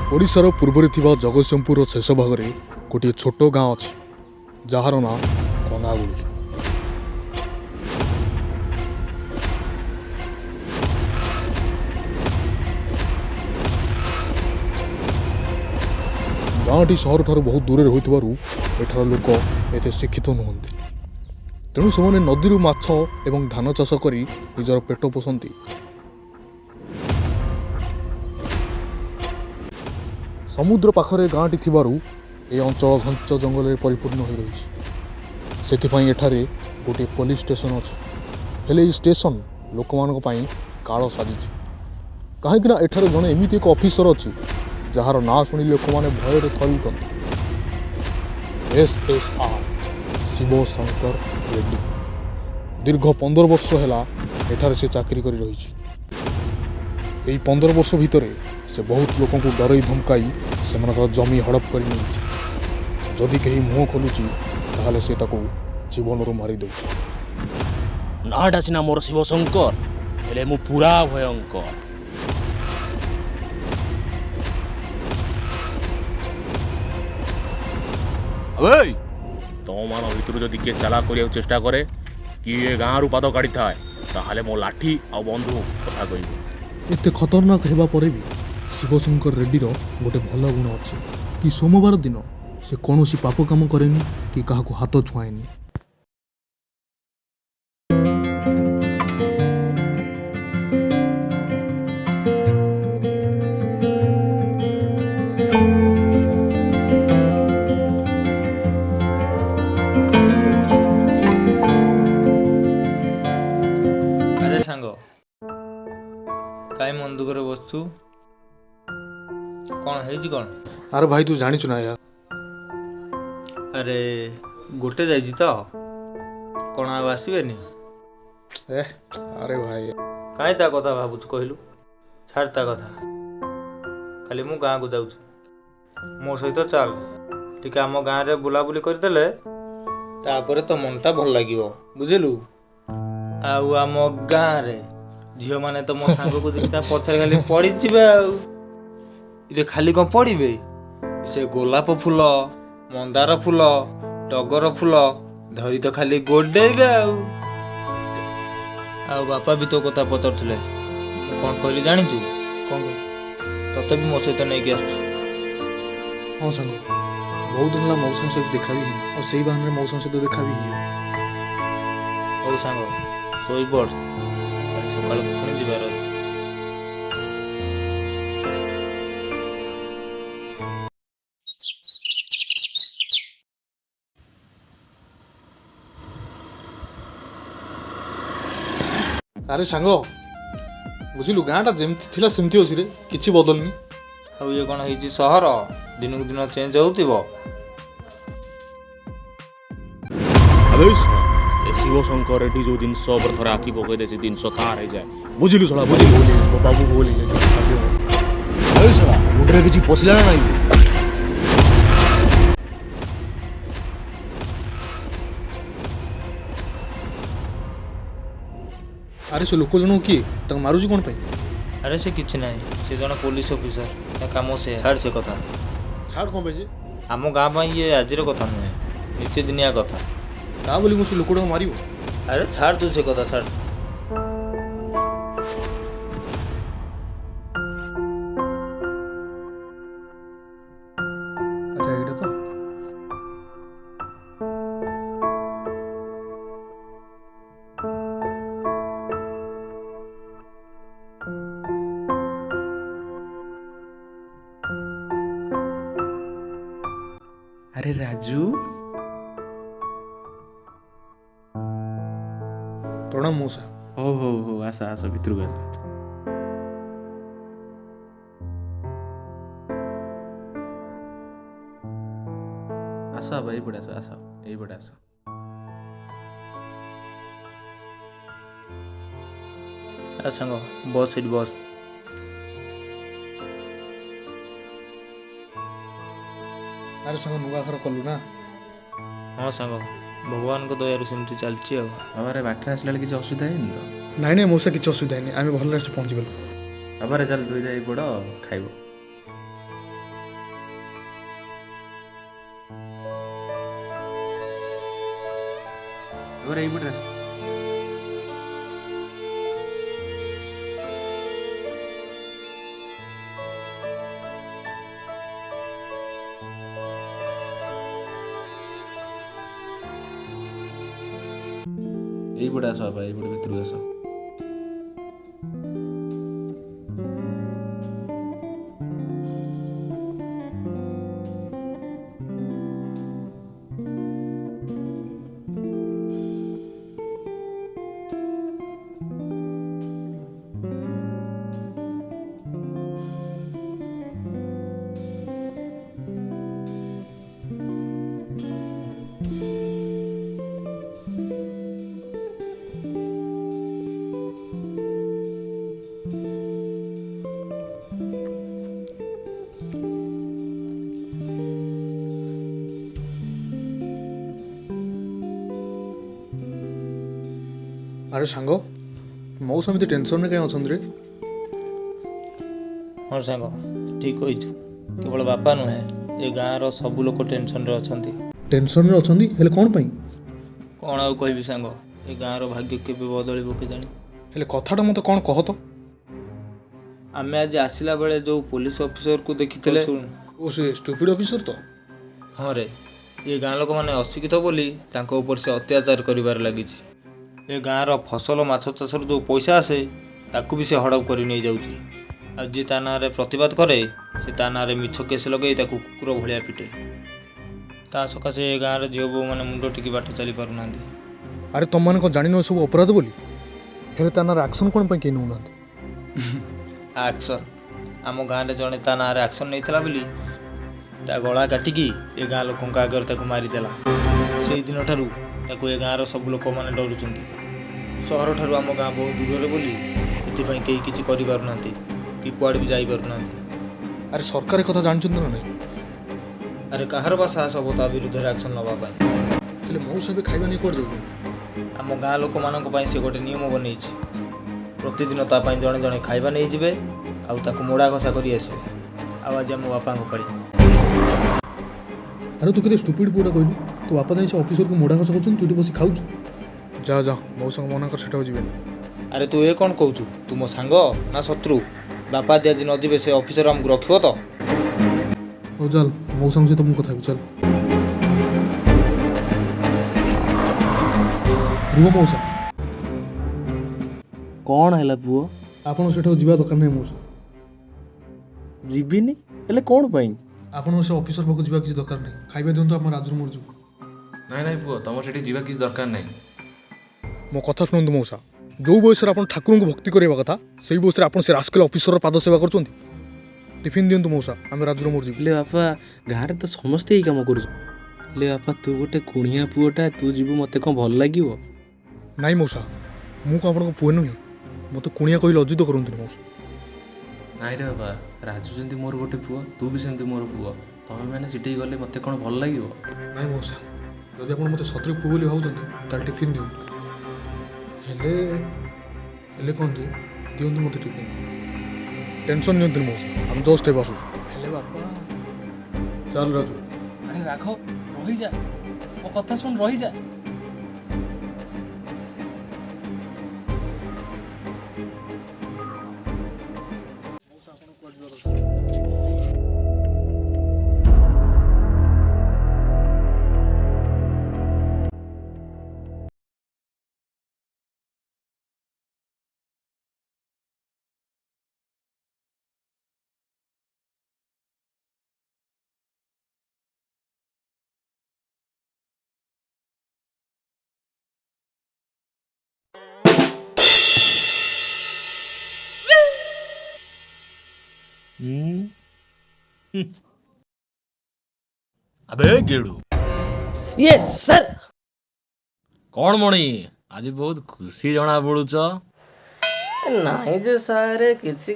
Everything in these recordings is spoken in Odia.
ଓଡ଼ିଶାର ପୂର୍ବରେ ଥିବା ଜଗତସିଂହପୁରର ଶେଷ ଭାଗରେ ଗୋଟିଏ ଛୋଟ ଗାଁ ଅଛି, ଯାହାର ନାଁ କନାଗୁଳି। ଗାଁଟି ସହରଠାରୁ ବହୁତ ଦୂରରେ ହୋଇଥିବାରୁ ଏଠାର ଲୋକ ଏତେ ଶିକ୍ଷିତ ନୁହନ୍ତି। ତେଣୁ ସେମାନେ ନଦୀରୁ ମାଛ ଏବଂ ଧାନ ଚାଷ କରି ନିଜର ପେଟ ପୋଷନ୍ତି। ସମୁଦ୍ର ପାଖରେ ଗାଁଟି ଥିବାରୁ ଏ ଅଞ୍ଚଳ ଘଞ୍ଚ ଜଙ୍ଗଲରେ ପରିପୂର୍ଣ୍ଣ ହୋଇ ରହିଛି। ସେଥିପାଇଁ ଏଠାରେ ଗୋଟିଏ ପୋଲିସ ଷ୍ଟେସନ ଅଛି। ହେଲେ ଏହି ଷ୍ଟେସନ ଲୋକମାନଙ୍କ ପାଇଁ କାଳ ସାଜିଛି, କାହିଁକିନା ଏଠାରେ ଜଣେ ଏମିତି ଏକ ଅଫିସର ଅଛି ଯାହାର ନାଁ ଶୁଣି ଲୋକମାନେ ଭୟରେ ଥରି ଉଠନ୍ତି। SSR Shivshankar Reddy. ଦୀର୍ଘ 15 ବର୍ଷ ହେଲା ଏଠାରେ ସେ ଚାକିରି କରି ରହିଛି। ଏହି 15 ବର୍ଷ ଭିତରେ ସେ ବହୁତ ଲୋକଙ୍କୁ ଡରେଇ ଧମକାଇ ସେମାନଙ୍କର ଜମି ହଡ଼ପ କରି ନେଇଛି। ଯଦି କେହି ମୁହଁ ଖୋଲୁଛି, ତାହେଲେ ସେ ତାକୁ ଜୀବନରୁ ମାରି ଦେଉଛି। ନାଁଟା ସିନା ମୋର ଶିବଶଙ୍କର, ହେଲେ ମୁଁ ପୁରା ଭୟଙ୍କର। ଆବେ, ତମମାନ ଭିତରୁ ଯଦି କିଏ ଚାଲାକ କରିବାକୁ ଚେଷ୍ଟା କରେ କି ଏ ଗାଁରୁ ପାଦ କାଢ଼ିଥାଏ, ତାହେଲେ ମୋ ଲାଠି ଆଉ ବନ୍ଧୁ କଥା କହିବ। ଏତେ ଖତରନାକ ହେବା ପରେ ବି ଶିବଶଙ୍କର ରେଡ୍ଡିର ଗୋଟେ ଭଲ ଗୁଣ ଅଛି କି ସୋମବାର ଦିନ ସେ କୌଣସି ପାପ କାମ କରେନି କି କାହାକୁ ହାତ ଛୁଆଁଏନି। ଆରେ ସାଙ୍ଗ, କାଇଁ ମନ ଦୁଃଖରେ ବସିଛୁ? କ'ଣ ହେଇଛି କ'ଣ? ଆରେ ଭାଇ, ତୁ ଜାଣିଛୁ ନା ୟାର। ଆରେ, ଗୋଟେ ଯାଇଛି ତ, କ'ଣ ଆଉ ଆସିବେନି? ଏ ଆରେ ଭାଇ। କାଇଁ ତା କଥା ଭାବୁଛୁ କହିଲୁ? ଛାଡ଼ ତା କଥା। କାଲି ମୁଁ ଗାଁକୁ ଯାଉଛି, ମୋ ସହିତ ଚାଲ। ଟିକେ ଆମ ଗାଁରେ ବୁଲାବୁଲି କରିଦେଲେ ତାପରେ ତୋ ମନଟା ଭଲ ଲାଗିବ, ବୁଝିଲୁ? ଆଉ ଆମ ଗାଁରେ ଝିଅମାନେ ତ ମୋ ସାଙ୍ଗକୁ ଦେଖି ତା ପଛରେ ଖାଲି ପଡ଼ିଯିବେ। ଆଉ ଇରେ, ଖାଲି କ'ଣ ପଡ଼ିବେ, ସେ ଗୋଲାପ ଫୁଲ, ମନ୍ଦାର ଫୁଲ, ଟଗର ଫୁଲ ଧରି ତ ଖାଲି ଗୋଡ଼େଇବେ। ଆଉ ବାପା ବି ତୋ କଥା ପଚାରୁଥିଲେ। ମୁଁ କ'ଣ କହିଲି ଜାଣିଛୁ? କ'ଣ କହିଲୁ? ତତେ ବି ମୋ ସହିତ ନେଇକି ଆସୁଛି। ହଁ ସାଙ୍ଗ, ବହୁତ ଦିନ ହେଲା ମଉସାଙ୍କ ସହିତ ଦେଖା ବି ହେଇନି, ଆଉ ସେଇ ବାହାନାରେ ମଉସାଙ୍କ ସହିତ ଦେଖା ବି ହେଇଯିବ। ହଉ ସାଙ୍ଗ, ଶୋଇପଡ଼, କାଲି ସକାଳକୁ ପୁଣି ଯିବାର ଅଛି। ଆରେ ସାଙ୍ଗ, ବୁଝିଲୁ, ଗାଁଟା ଯେମିତି ଥିଲା ସେମିତି ଅଛି ରେ, କିଛି ବଦଳିନି। ଆଉ ଇଏ କ'ଣ ହେଇଛି ସହର? ଦିନକୁ ଦିନ ଚେଞ୍ଜ ହେଉଥିବ। ଆବେ ଶଳା, ଏ ଶିବଶଙ୍କର ରେଡ୍ଡି ଯୋଉ ଜିନିଷ ଉପରେ ଥରେ ଆଖି ପକେଇଦେ, ସେ ଜିନିଷ ତାର ହେଇଯାଏ, ବୁଝିଲୁ ଶଳା, ବୁଝିଲୁ? ଭୁଲ ହେଇଯାଇଛି ବାବୁ, ଭୁଲ ହେଇଯାଇଛି, ଛାଡ଼ି ଦିଅ। ଆରେ ଶଳା, ମୁଣ୍ଡରେ କିଛି ପଶିଲା ନା ନାହିଁ? ଆରେ, ସେ ଲୋକ ଜଣକୁ କିଏ ତାକୁ ମାରୁଛି କ'ଣ ପାଇଁ? ଆରେ, ସେ କିଛି ନାହିଁ, ସେ ଜଣେ ପୋଲିସ ଅଫିସର, ତା କାମ ସେ। ଛାଡ଼ ସେ କଥା। ଛାଡ଼ କ'ଣ ପାଇଁ ଯେ? ଆମ ଗାଁ ପାଇଁ ଇଏ ଆଜିର କଥା ନୁହେଁ, ନିତିଦିନିଆ କଥା। ତା ବୋଲି ମୁଁ ସେ ଲୋକଟାକୁ ମାରିବ? ଆରେ ଛାଡ଼, ତୁ ସେ କଥା ଛାଡ଼। ଆଚ୍ଛା, ଏଇଟା ତ। ଆରେ ରାଜୁ। ପ୍ରଣାମ ମଉସା। ହଉ ହଉ ହଉ, ଆସ ଆସ, ଭିତରକୁ ଆସ। ଆସ ବାବା, ଏଇପଟେ ଆସ, ଆସ, ଏଇପଟେ ଆସ। ଆ ସାଙ୍ଗ, ବସ୍ ଏଠି ବସ୍। ଆରେ ସାଙ୍ଗ, ନୂଆ ଘର କଲୁ ନା? ହଁ ସାଙ୍ଗ, ଭଗବାନଙ୍କ ଦୟାରୁ ସେମିତି ଚାଲିଛି ଆଉ। ବାବାରେ, ବାଟରେ ଆସିଲା ବେଳେ କିଛି ଅସୁବିଧା ହେଇନି ତ? ନାଇଁ ନାଇଁ ମଉସା, କିଛି ଅସୁବିଧା ହେଇନି, ଆମେ ଭଲରେ ଆସି ପହଞ୍ଚିଗଲୁ। ବାବାରେ, ଚାଲ ଧୋଇ ଧାଇ ପଡ଼, ଖାଇବ। ଘରେ ଏଇପଟେ ଆସ। ଏଇପଟେ ଆସ ବାପା, ଏଇପଟେ ଭିତରକୁ ଆସ। ଆରେ ସାଙ୍ଗ, ମଉସା ଏମିତି ଟେନସନ୍ରେ କାହିଁ ଅଛନ୍ତି ରେ? ହଁ ସାଙ୍ଗ, ଠିକ୍ କହିଛୁ। କେବଳ ବାପା ନୁହେଁ, ଏ ଗାଁର ସବୁ ଲୋକ ଟେନସନ୍ରେ ଅଛନ୍ତି। ଟେନସନ୍ରେ ଅଛନ୍ତି, ହେଲେ କ'ଣ ପାଇଁ? କ'ଣ ଆଉ କହିବି ସାଙ୍ଗ, ଏ ଗାଁର ଭାଗ୍ୟ କେବେ ବଦଳିବ କେଜାଣି। ହେଲେ କଥାଟା ମୋତେ କ'ଣ କହ ତ। ଆମେ ଆଜି ଆସିଲା ବେଳେ ଯେଉଁ ପୋଲିସ ଅଫିସରକୁ ଦେଖିଥିଲେ, ଶୁଣ। ଓ, ସେ ଷ୍ଟୁପିଡ୍ ଅଫିସର ତ? ହଁ ରେ, ଏ ଗାଁ ଲୋକମାନେ ଅଶିକ୍ଷିତ ବୋଲି ତାଙ୍କ ଉପରେ ସେ ଅତ୍ୟାଚାର କରିବାରେ ଲାଗିଛି। ଏ ଗାଁର ଫସଲ ମାଛ ଚାଷରୁ ଯେଉଁ ପଇସା ଆସେ ତାକୁ ବି ସେ ହଡ଼ପ କରି ନେଇଯାଉଛି। ଆଉ ଯିଏ ତା ନାଁରେ ପ୍ରତିବାଦ କରେ ସେ ତା ନାଁରେ ମିଛ କେସ୍ ଲଗେଇ ତାକୁ କୁକୁର ଭଳିଆ ପିଟେ। ତା ସକାଶେ ଏ ଗାଁର ଝିଅ ବୋହୂମାନେ ମୁଣ୍ଡ ଟେକି ବାଟ ଚାଲି ପାରୁନାହାନ୍ତି। ଆରେ ତମମାନେ କ'ଣ ଜାଣିନ ଏସବୁ ଅପରାଧ ବୋଲି? ହେଲେ ତା ନାଁରେ ଆକ୍ସନ୍ କ'ଣ ପାଇଁ କେହି ନେଉନାହାନ୍ତି? ଆକ୍ସନ୍? ଆମ ଗାଁରେ ଜଣେ ତା ନାଁରେ ଆକ୍ସନ୍ ନେଇଥିଲା ବୋଲି ତା ଗଳା କାଟିକି ଏ ଗାଁ ଲୋକଙ୍କ ଆଗରେ ତାକୁ ମାରିଦେଲା। ସେଇ ଦିନଠାରୁ ତାକୁ ଏ ଗାଁର ସବୁ ଲୋକମାନେ ଡରୁଛନ୍ତି। ସହରଠାରୁ ଆମ ଗାଁ ବହୁତ ଦୂରରେ ବୋଲି ସେଥିପାଇଁ କେହି କିଛି କରିପାରୁନାହାନ୍ତି କି କୁଆଡ଼େ ବି ଯାଇପାରୁନାହାନ୍ତି। ଆରେ ସରକାର ଏ କଥା ଜାଣିଛନ୍ତି ନା ନାହିଁ? ଆରେ କାହାର ବା ସାହସ ହେବ ତା ବିରୁଦ୍ଧରେ ଆକ୍ସନ୍ ନେବା ପାଇଁ? ହେଲେ ମଉସା ଏବେ ଖାଇବା ନେଇ କୁଆଡ଼େ ଯାଉଛନ୍ତି? ଆମ ଗାଁ ଲୋକମାନଙ୍କ ପାଇଁ ସେ ଗୋଟେ ନିୟମ ବନେଇଛି। ପ୍ରତିଦିନ ତା ପାଇଁ ଜଣେ ଜଣେ ଖାଇବା ନେଇଯିବେ ଆଉ ତାକୁ ମୋଡ଼ା ଘଷା କରି ଆସିବେ। ଆଉ ଆଜି ଆମ ବାପାଙ୍କ ପାଳି। ଆରେ ତୁ କେତେ ଷ୍ଟୁପିଡ୍ ପୁଅଟା କହିଲୁ। ତୋ ବାପା ଯାଇ ସେ ଅଫିସରକୁ ମୋଡ଼ା ଘଷା କରୁଛନ୍ତି, ତୁ ଏଠି ବସି ଖାଉଛୁ। ଯା ଯା, ମଉସାଙ୍କୁ ମନା କର ସେଠାକୁ ଯିବେନି। ଆରେ ତୁ ଏ କ'ଣ କହୁଛୁ? ତୁ ମୋ ସାଙ୍ଗ ନା ଶତ୍ରୁ? ବାପା ଆଦି ଆଜି ନ ଯିବେ ସେ ଅଫିସର ଆମକୁ ରଖିବ ତ? ହଉ ଚାଲ, ମଉସାଙ୍କ ସହିତ ମୁଁ କଥା ହେବି, ଚାଲ। ରୁହ ମଉସା। କ'ଣ ହେଲା ପୁଅ? ଆପଣ ସେଠାକୁ ଯିବା ଦରକାର ନାହିଁ ମଉସା। ଯିବିନି? ହେଲେ କ'ଣ ପାଇଁ? ଆପଣଙ୍କ ସେ ଅଫିସର ପାଖକୁ ଯିବା କିଛି ଦରକାର ନାହିଁ। ଖାଇବା ଦିଅନ୍ତୁ, ଆମ ରାଜୁର ମୋର ଯିବୁ। ନାଇଁ ନାଇଁ ପୁଅ, ତମର ସେଠି ଯିବା କିଛି ଦରକାର ନାହିଁ। ମୋ କଥା ଶୁଣନ୍ତୁ ମଉସା, ଯେଉଁ ବୟସରେ ଆପଣ ଠାକୁରଙ୍କୁ ଭକ୍ତି କରିବା କଥା ସେଇ ବୟସରେ ଆପଣ ସେ ରାସ୍କେଲ ଅଫିସରର ପାଦ ସେବା କରୁଛନ୍ତି। ଟିଫିନ୍ ଦିଅନ୍ତୁ ମଉସା, ଆମେ ରାଜୁର ମୋର ଯିବୁ। ହେଲେ ବାପା, ଗାଁରେ ତ ସମସ୍ତେ ଏଇ କାମ କରୁଛନ୍ତି। ହେଲେ ବାପା, ତୁ ଗୋଟେ କୁଣିଆ ପୁଅଟା, ତୁ ଯିବୁ ମୋତେ କ'ଣ ଭଲ ଲାଗିବ? ନାଇଁ ମଉସା, ମୁଁ କ'ଣ ଆପଣଙ୍କ ପୁଅ ନୁହେଁ? ମୋତେ କୁଣିଆ କହି ଲଜ୍ଜିତ କରନ୍ତୁନି ମଉସା। ନାଇଁ ରେ ବାପା, ରାଜୁ ଯେମିତି ମୋର ଗୋଟେ ପୁଅ, ତୁ ବି ସେମିତି ମୋର ପୁଅ। ତମେମାନେ ସେଠିକି ଗଲେ ମୋତେ କ'ଣ ଭଲ ଲାଗିବ? ନାଇଁ ମଉସା, ଯଦି ଆପଣ ମୋତେ ସତରେ ପୁଅ ବୋଲି ଭାବୁଛନ୍ତି ତାହେଲେ ଟିଫିନ୍ ଦିଅନ୍ତୁ। ହେଲେ ହେଲେ କ'ଣ ଯେ ଦିଅନ୍ତୁ ମୋତେ ଟିଫିନ୍। ଟେନସନ୍ ନିଅନ୍ତୁନି ମଉସା, ଆମେ ଜଷ୍ଟ ଏବେ ଆସୁଛୁ। ହେଲେ ବାପା। ଚାଲ ରାଜୁ। ଆରେ ରାଘବ, ରହିଯା, ମୋ କଥା ଶୁଣ, ରହିଯା। ଆବେ ଗେଡୁ। Yes sir. କ'ଣ ମଣି, ଆଜି ବହୁତ ଖୁସି ଜଣା ପଡୁଛ। ନାଇଁ ଯେ ସାର୍, କିଛି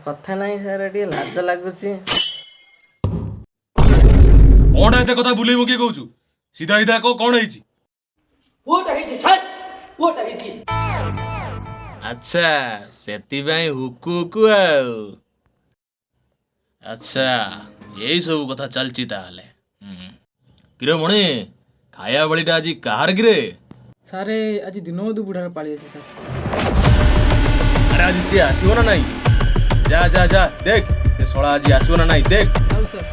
କଥା ନାହିଁ ସାର୍, ଟିକେ ଲାଜ ଲାଗୁଛି। କ'ଣ ଏତେ କଥା ବୁଲେଇ ବକେଇ କହୁଛୁ? ସିଧା ସିଧା କହ, କ'ଣ ହେଇଛି? ପୁଅଟା ହେଇଛି ସାର୍, ପୁଅଟା ହେଇଛି। ଆଚ୍ଛା, ସେଥିପାଇଁ ହୁକୁ ହୁକୁ ଆଉ। ଆଚ୍ଛା, ଏଇ ସବୁ କଥା ଚାଲିଛି ତାହେଲେ। କିରେ ମଣି, ଖାଇବା ବଳିଟା ଆଜି କାହାର କିରେ? ସାରେ, ଆଜି ଦୀନବନ୍ଧୁ ବୁଢ଼ାର ପାଳି ଅଛି ସାର୍। ଆରେ, ଆଜି ସିଏ ଆସିବ ନା ନାଇଁ? ଯା ଯା ଯା, ଦେଖ ସେ ଶଳା ଆଜି ଆସିବ ନା ନାଇଁ, ଦେଖ। ହଉ ସାର୍।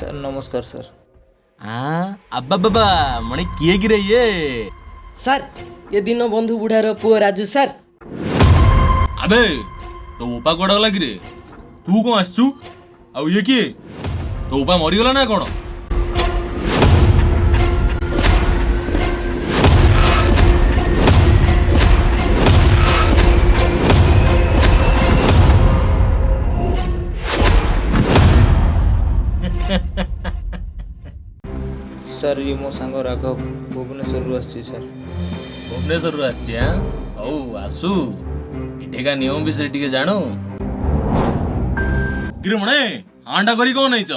ସାର୍, ନମସ୍କାର ସାର୍। ଆବା ବାବା, ମଣି କିଏ କିରେ ଇଏ? ସାର୍, ଏ ଦୀନବନ୍ଧୁ ବୁଢ଼ାର ପୁଅ ରାଜୁ ସାର୍। ଆବେ, ତୋ ବୋପା କୁଆଡ଼େ ଗଲା କିରେ? ତୁ କଣ ଆସିଛୁ? ଆଉ ଇଏ କିଏ? ତୋ ବୋପା ମରିଗଲା ନା କଣ? ସାର୍, ଇଏ ମୋ ସାଙ୍ଗ ରାଘବ, ଭୁବନେଶ୍ୱରରୁ ଆସିଛି ସାର୍। ଭୁବନେଶ୍ୱରରୁ ଆସିଛି ଆଁ? ହଉ, ଆସୁ, ଏଠିକା ନିୟମ ବିଷୟରେ ଟିକେ ଜାଣୁ। କିରେ ମଣେ, ଆଣ୍ଡା କରି କଣ ନେଇଛ?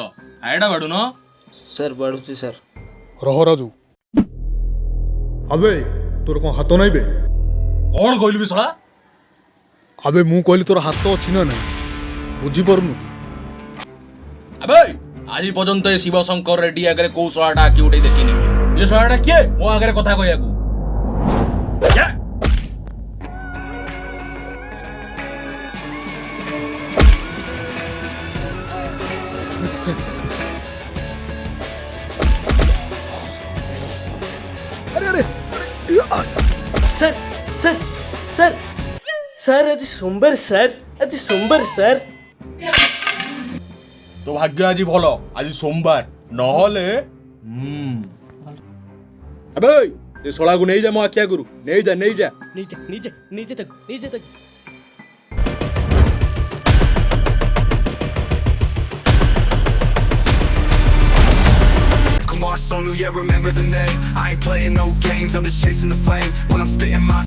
ଆଇଟା ବାଡୁନ। ସାର୍, ବାଢ଼ୁଛି ସାର୍। ରହ ରାଜୁ। ଆବେ, ତୋର କ'ଣ ହାତ ନାଇଁ ବେ? କଣ କହିଲୁ ବି ଶଳା? ଆବେ, ମୁଁ କହିଲି ତୋର ହାତ ଅଛି ନା ନାହିଁ, ବୁଝିପାରୁନୁ କି? ଆବେ, ଆଜି ପର୍ଯ୍ୟନ୍ତ ଏ ଶିବଶଙ୍କର ରେଡ୍ଡି ଆଗରେ କୋଉ ଶଳାଟା ଆଖି ଉଠେଇ ଦେଖିନି। ଏ ଶଳାଟା କିଏ ମୋ ଆଗରେ କଥା କହିବାକୁ? ଯା। ସାର୍ ସାର୍ ସାର୍ ସାର୍, ଆଜି ସୋମବାର ସାର୍, ଆଜି ସୋମବାର ସାର୍। ତୋ ଭାଗ୍ୟ ଆଜି ଭଲ, ଆଜି ସୋମବାର, ନହେଲେ। ଆବେ, ଏ ଶଳାକୁ ନେଇଯା, ମୋ ଆଖି ଆଗରୁ ନେଇଯା, ନେଇଯା। ନିଜେ ନିଜେ ନିଜେ ତାକୁ, ନିଜେ ତାକୁ। Kumar Sonu, yeah, remember the name. I ain't playing no games, I'm just chasing the flame. When I'm spitting my